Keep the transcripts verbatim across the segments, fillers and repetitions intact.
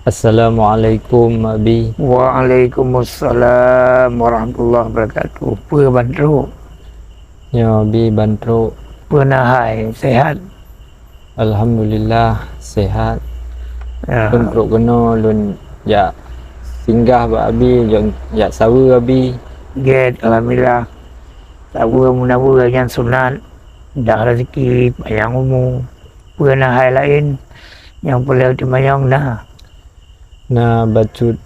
Assalamualaikum, Abi. Waalaikumsalam warahmatullahi wabarakatuh. Peue ban trok? Nyoe Abi ban trok. Peue na hai, sehat? Alhamdulillah, sehat. Ya. Lôn trok keunoe lôn jak singgah bak Abi, jak, jak saweue Abi. Gét, alhamdulillah. Saweue meunaweue nyan sunat, dah rezeki, panyang umu. Peue na hai laén nyang peureulée teumanyong na? Na bacut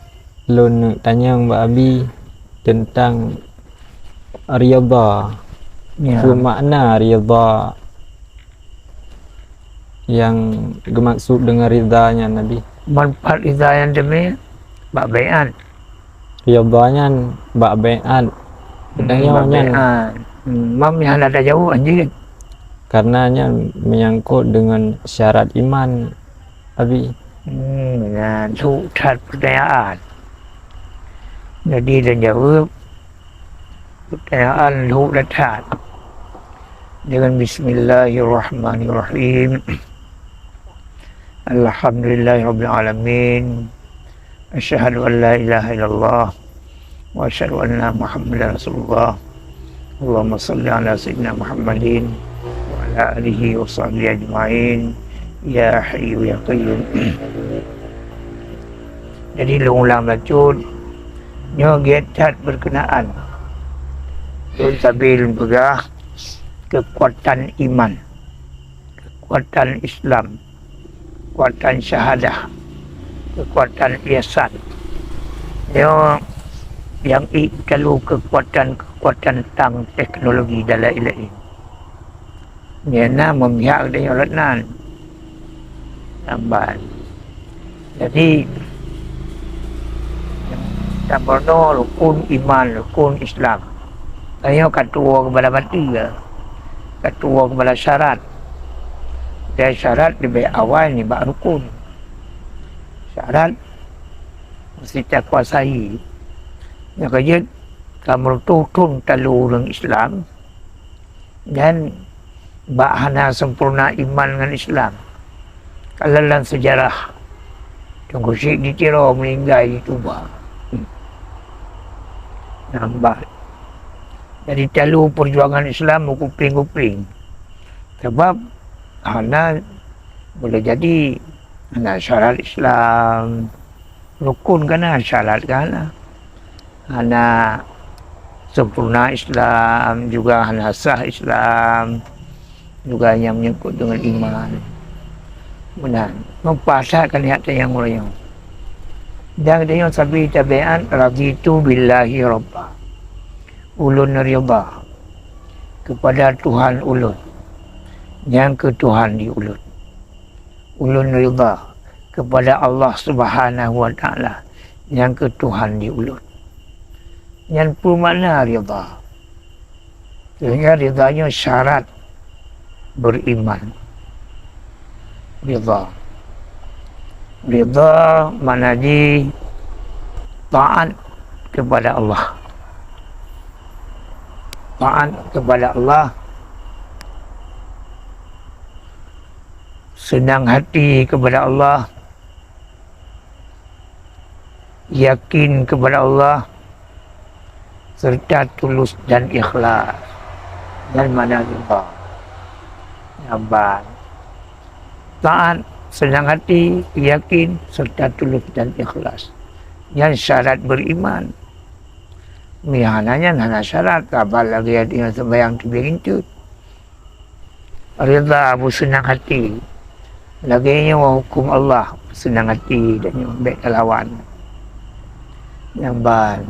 lôn neuk tanyong bak Abi teuntang ridha. Ya. Peue makna ridha nyang geumaksud deungon ridha nyan, Abi? Manfaat ridha nyan teumé bak baiat. Ridha nyan bak baiat. Hmm, bak baiat. Nyan. Hmm, mam nyan hana tajaweueb anjeut. Karena nyan menyangkut dengan syarat iman, Abi. Hmm, nyan su that pertanyaan. Jadi, lôn jaweueb pertanyaan lhok that-that. Dengan bismillahirrahmanirrahim. Alhamdulillahirabbil alamin. Asyhadu an la ilaha illallah wa asyhadu anna Muhammadar Rasulullah. Allahumma shalli ala sayyidina Muhammadin wa ala alihi wa sahbihi ajma'in. Ya Hayyu ya Qayyum. Jadi, lôn ulang bacut, nyoe gét that berkenaan. Lôn sabe lôn peugah kekuatan iman, kekuatan Islam, kekuatan syahadah, kekuatan ihsan. Nyoe nyang ék talu kekuatan-kekuatan tang teknologi dan laén-laén. Nyan na memihak geutanyoe lagée nyan. Lambat. Jadi, tameurunoe rukun iman, rukun Islam. Tanyoe ka tuwoe keupada batée, ka tuwoe keupada syarat. Dan syarat leubeh awai nibak rukun. Syarat meusti takuasai. Nyang keujeuet ka meureutôh thon talu ureuëng Islam, dan bak hana sempurna iman ngon Islam. Kalau lam sejarah, Teungku Syik di Tiro meninggai di Tuba. Nambah. Jadi, talu perjuangan Islam meukuping-kuping. Sebab hana boleh jadi, hana syarat Islam, rukun ka na, syarat ka na. Hana sempurna Islam, juga hana sah Islam, juga nyang menyangkut dengan iman. Meunan, meupasak ka niat nyang uroe nyoe. Dan geutanyoe sabe tabaiat, "Raditu billahi rabba." Ulôn ridha kepada Tuhan ulôn, nyang keu Tuhan di ulôn. Ulôn ridha kepada Allah Subhanahu wa Taala, nyang keu Tuhan di ulôn. Nyan peue makna ridha? Sehingga ridha nyoe syarat beriman. Ridha. Ridha makna jih taat kepada Allah. Taat kepada Allah, senang hati kepada Allah, yakin kepada Allah, serta tulus dan ikhlas. Dan mana ridha. Nyaman. Taat, senang hati, yakin, serta tulus dan ikhlas. Nyan syarat beriman. Meuhana nyan hana syarat, saban lagée nyoe sembahyang teubieng encut. Ridha, beuseunang hati. Lagée nyoe huköm Allah, beuseunang hati dan nyoe bék talawan. Nyang ban,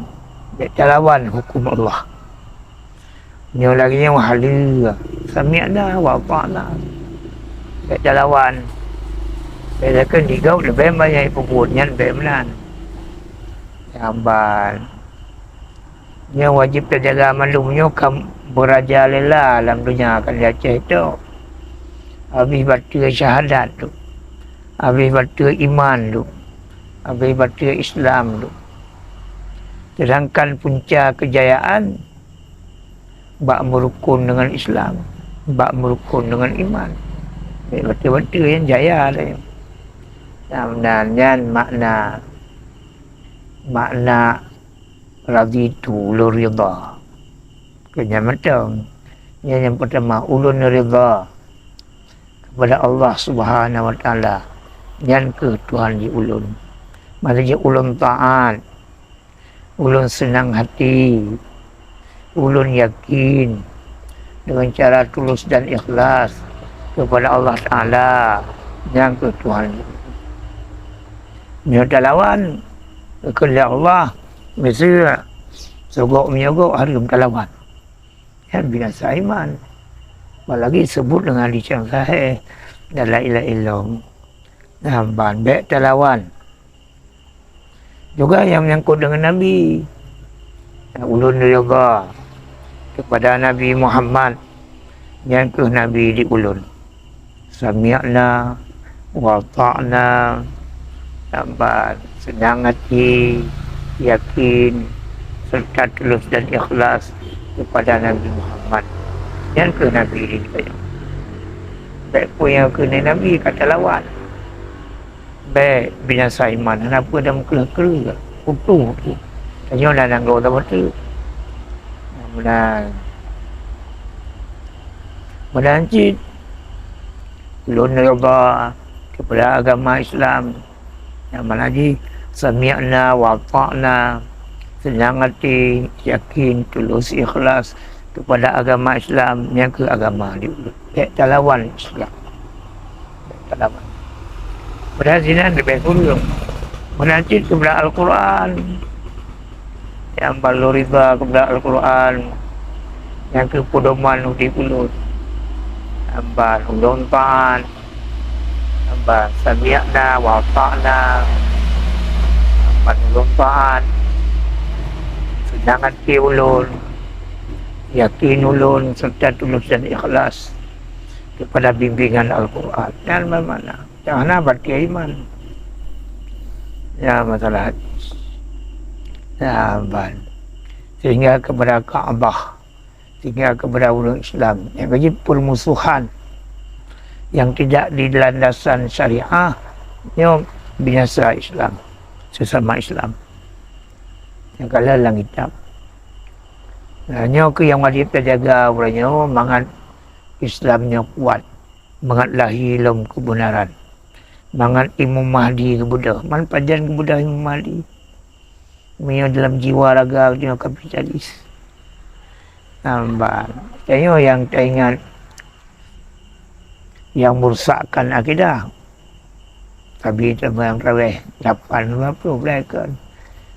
bék talawan huköm Allah. Nyoe lagée nyoe haleue, sami'na wa ata'na. Bék talawan. Bék lakon digau leubeh banyak peubuet nyan bék meunan. Nyang ban. Nyoe wajéb tajaga mandum nyoe ka meurajalela lam donya kan di Aceh tu. Habéh bateue syahadat tu. Habéh bateue iman tu. Habéh bateue Islam tu. Sedangkan punca keujayaan bak meurukon deungon Islam, bak meurukon deungon iman. Bateue-bateue nyang jaya lé. Nah, meunan nyan makna, makna raditu, ulôn ridha. Keu nyan mantong. Nyan nyang peutama, ulôn ridha kepada Allah Subhanahu wa Taala. Nyan kheueh Tuhan di ulôn. Maksud jih ulôn taat, ulôn seunang hati, ulôn yakin deungon cara tulus dan ikhlas kepada Allah Taala, nyan kheueh Tuhan. Meunyoe talawan keuheundak Allah, miseue sogok meunyoe gok hareuem talawan. Nyan binasa iman. Apalagi seubut deungon lisan sahé, dan la ilaha illallah. Nah, ban bék talawan. Juga nyang menyangkut deungon Nabi. Ulôn ridha kepada Nabi Muhammad, nyan kheueh Nabi di ulôn. Sami'na wa ata'na, tambah seunang hati, yakin, serta tulus dan ikhlas kepada Nabi Muhammad. Nyan kheueh Nabi di ulôn. Bék peue nyang keuneuk Nabi ka talawan. Bék binasa iman, hana peue dan meukreuh-kreuh, putôh tu. Tanyoe na nanggroe saboh teuk. Meunan. Meunan cit, ulôn ridha kepada agama Islam. Nyang mana jih, sami'na wa ata'na, seunang hati, yakin, tulus, ikhlas kepada agama Islam, nyan kheueh agama di ulôn. Bék talawan Islam. Bék talawan. Padahai sinan leubeh kureueng. Meunan cit keubra Al-Quran. Nyang ban lôn ridha keubra Al-Quran. Nyan kheueh peudoman udeb ulôn. Nyang ban ulôn taat. Nyang ban sami'na wa ata'na. Nyang ban ulôn taat. Seunang até ulôn. Yakin ulôn serta tulus dan ikhlas kepada bimbingan Al-Quran. Nyan makna. Nyang hana baté iman. Ya, masalah hati. Ya, ban. Sehingga kepada Ka'bah, sehingga kepada ureuëng Islam. Nyang ka jeuet permusuhan yang tidak di landasan syariah, nyoe binasa Islam, sesama Islam. Nyang ka lheueh lam kitab. Nah, nyoe kheueh nyang wajéb tajaga uroe nyoe mangat Islam nyoe kuat, mangat lahé lom keubeunaran, mangat Imam Mahdi geubeudôh. Man pajan geubeudôh Imam Mahdi? Meunyoe dalam jiwa raga nyoe kapitalis. Nambah, tanyoe nyang taingat nyang meurusakkan akidah. Nabi teuh nyang taweh lapan lima ploh beulai kon.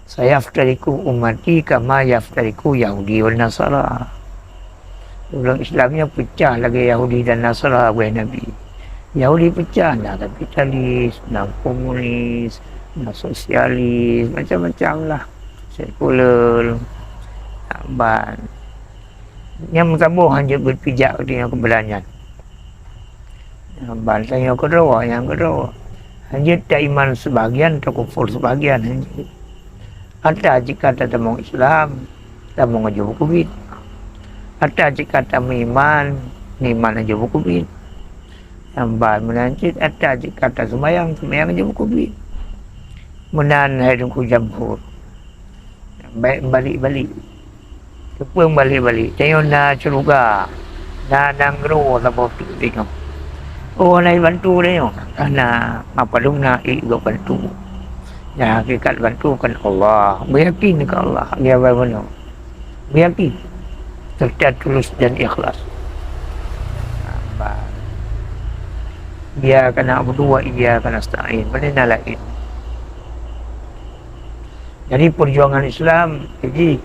"Sayaftariqu ummati kama yaftariqu Yahudi wan Nasara." Ureuëng Islam nyoe peucah lagée Yahudi dan Nasara, wahé Nabi. Yahudi peucah, na kapitalis, na komunis, na sosialis, macam-macam lah. Sekuler, ban. Nyang meusaboh hanjeuet beupijak keu tanyoe keubeulayan. Ban tanyoe keudroe, nyang keudroe. Hanjeuet taiman seubahagian, takufur seubahagian, hanjeuet. Ata jika tatamong Islam, tamong aju bukubit. Ata jika tameuiman, meuiman aju bukubit. Nyang ban meunan cit ata jika taseumayang, seumayang aju bukubit. Meunan hai Teungku jamhur. Bék balik-balik. Keupeue balik-balik? Tanyoe na syeuruga, na nanggroe saboh teuk tanyoe. Oh, na bantu tanyoe? Hana, apa lom na ék geubantu. Nyang hakikat bantu kan Allah. Beuyakin keu Allah, dia bagaimana? Beuyakin. Serta tulus dan ikhlas. Iyyaka na'budu wa iyyaka nasta'in. Mana na lain? Jadi, perjuangan Islam, jadi,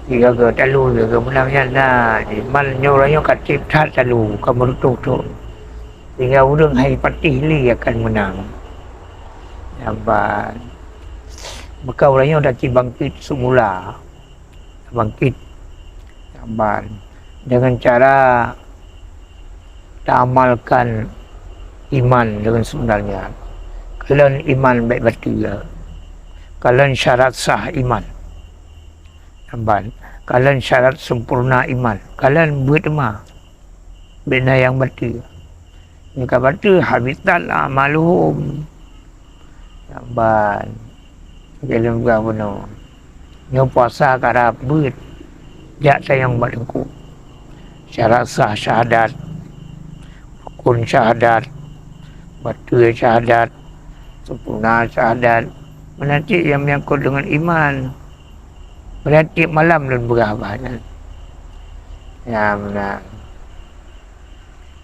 tiga ke talu, tiga ke menang nyan na. Jadi, man nyoe ureuëng nyoe ka tiep that talu, ka meurutoh-toh. Sehingga ureuëng hai patéh lé akan menang. Saban. Maka ureuëng nyoe daki bangkit semula. Bangkit. Saban. Dengan cara taamalkan iman dengan sebenarnya. Kalon iman baik batul. Kalon syarat sah iman. Saban. Kalon syarat sempurna iman. Kalon buet ma. Bina yang batul. Nyang ka batul habitat amaluhum. Saban. Lagèe lôn peugah bunoe. Nyoe puasa ka rab beuet. Jak tanyong bak teungku. Syarat sah syahadat. Rukun syahadat. Bateue syahadat. Sempurna syahadat. Meunan cit nyang menyangkut deungon iman. Meunan tiep malam lôn peugah bah nyan. Ya, meunan.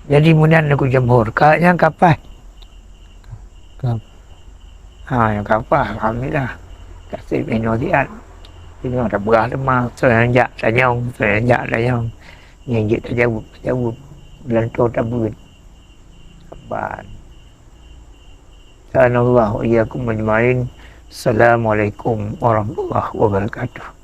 Jadi meunan neuk jamhur. Ka nyang ka paih. Ka. Ha, nyang ka paih, alhamdulillah. Ka sép inoe siat. Inoe tapeugah teuma, soe nyang jak tanyong, soe nyang jak tanyong. Nyang jeuet tajaweueb, tajaweueb. Beulantoe tabeuet. Saban. Subhanallah wa iyyakum ajmain. Assalamualaikum warahmatullahi wabarakatuh.